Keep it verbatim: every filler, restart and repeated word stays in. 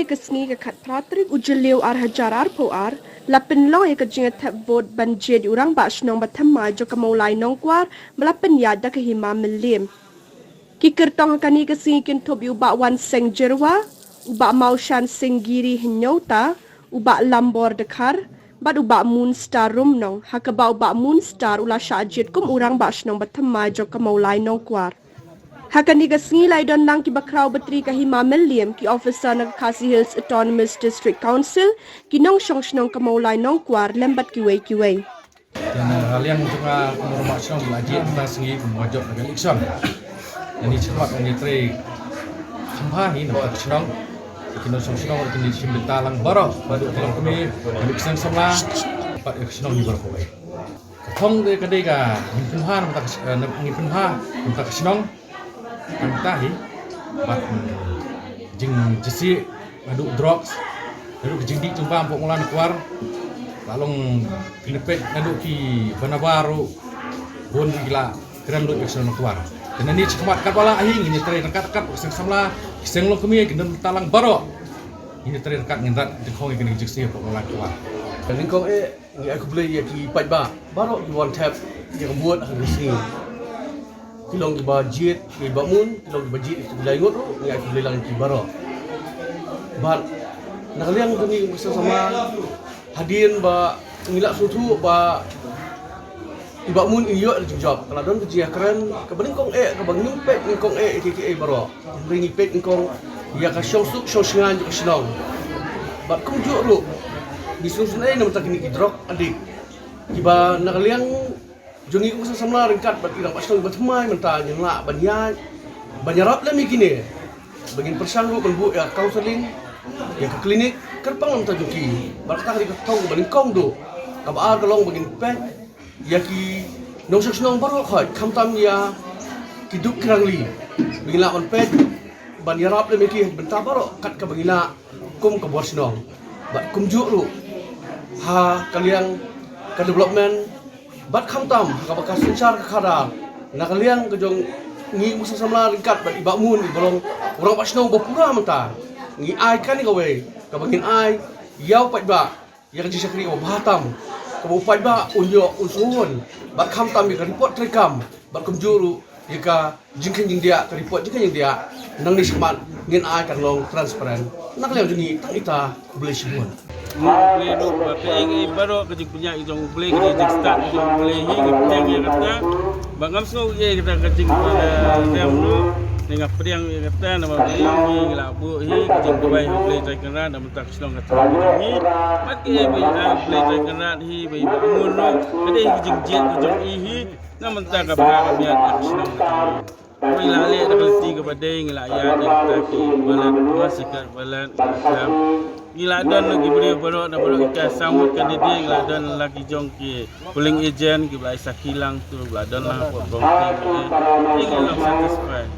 Ka sngi ka khatphra tarik u Jylliew ar hajar arphew ar la pynlong ïa ka jingïathep vote ban jied ïa u rangbah shnong ba thymmai jong ka Mawlai Nongkwar ba la pynïaid da ka Hima Mylliem. Ki kyrtong ha kane ka sngi ki kynthup ïa u Bah Wanseng Jyrwa, u Bah Mawshan Sing Giri Hynñiewta, u Bah Lambor Dkhar bad u Bah Moonstar Rumnong, ha kaba u Bah Moonstar u la shah jied kum u rangbah shnong ba thymmai jong ka Mawlai Nongkwar. Ha kane ka sngi la ïadon lang kiba khraw batri ka Hima Mylliem, ki officer na ka Khasi Hills Autonomous District Council, ki nongshong shnong ka Mawlai Nongkwar lem bad kiwei kiwei. Te na ka liang jong nga kum u rangbah shnong la jied mynta sngi kum u jop na ka election. Ngi sngewbha ngi trei kham bha hi na ka shnong. Ki nongshong shnong ki shim bynta lang baroh, bad ki longkmie, bad ki seng samla, bad ki shnong hi baroh kawei. Ka thong de ka dei ka ngin pynbha na ka, eh, ngin pynbha na ka shnong. Tang ta hi bad, mm, jingjasieh naduh drugs, naduh ki jingdih jingbam hapoh Mawlai Nongkwar. La long pynpeit naduh ki ba nabar ruh bun ki la kren lut ïa ka shnong Nongkwar. Te nangne shakhmat katba lah hi ngin ïa trei ryngkat ryngkat bad ki seng samla, ki seng longkmie, ki nongtalang baroh. Ngin ïa trei ryngkat ngin rat dyngkhong ïa kane ka jingsieh hapoh Mawlai Nongkwar. Nyngkong eh ngi ai khublei ïa ki paidbah baroh ki wan thep ïa ka vote ha kane ka sngi. Ki long kiba jied ïa i Bah Mun, ki long kiba jied ïa ki lai ngut ruh, ngi ai khublei lang ïa ki baroh. Bad na ka liang jong ngi kum ka seng samla, hadien ba ngi la sngewthuh ba i Bah Mun in ïoh ïa ka jingjop, ka la don ka jingïakren kaba nyngkong eh, kaba ngim peit nyngkong eh ïa kiei kiei baroh. Hynrei ngi peit nyngkong ïa ka shongsuk shongshngaiñ jong ka shnong. Bad kumjuh ruh ngi sngewsynei na bynta kine ki drug addict kiba na ka liang jong ngi kum ka seng samla ryngkat bad i rangbah shnong ba thymmai mynta ngin lah ban ïaid ban ïarap lem ïa kine. Ba ngin pyrshang ruh ban buh ïa ka counselling, ïa ka clinic kyrpang na bynta jong ki. Bad kata ka dei ka thong ba nyngkong duh. Kaba ar ka long ba ngin peit ïa ki nongshong shnong baroh khoit, khamtam ïa ki duk ki rangli. Ba ngin lah ban peit ban ïarap lem ïa ki ha ki bynta baroh kat kaba ngi lah kum ka bor shnong. Bad kumjuh ruh ha ka liang ka development bad khamtam ha kaba ka synshar ka khadar, na ka liang ka jong ngi kum ka seng samla ryngkat bad i Bah Mun, i ba long u rangbah shnong ba pura mynta, ngi ai kane kawei kaba ngin ai ïa u paidbah ïa ka jingshakri kaba bha tam, kaba u paidbah un ïoh un sngewhun, bad khamtam ïa ka report treikam, bad kumjuh ruh ïa ka jingkheiñ jingdiah, ka report jingkheiñ jingdiah. Nangne shakhmat ngin ai kan long transparent. Na ka liang jong ngi tang ita, khublei shibun. Ngi khublei ruh ba kaei kaei baroh ka jingpynïaid jong U Blei, ka jingstad jong U Blei hi, ngi pdiang ïa kata. Ba ngam sngew ïa kata ka jingpynrem ruh, te nga pdiang ïa kata namar ba ngi la buh hi ka jingduwai ha U Blei Trai Kynrad na bynta ka shnong ka thaw ka jong ngi. Bad kaei ba ïa U Blei Trai Kynrad hi ba i Bah Mun ruh, ka dei ka jingjied ka jong i hi na bynta ka bha ka miat ka shnong ka thaw. Ba ngi la leh da ka lynti kaba dei, ngi la ïaid da kita ki ballot, massacre ballot, ka kam. Ngi la don la ki briew baroh na baroh ki ka samut ka dei dei, ngi la don la ki jong ki polling agent kiba la sakhi lang tu, ba la don lang hapoh Bongkeng, eh. Ngi long satisfied.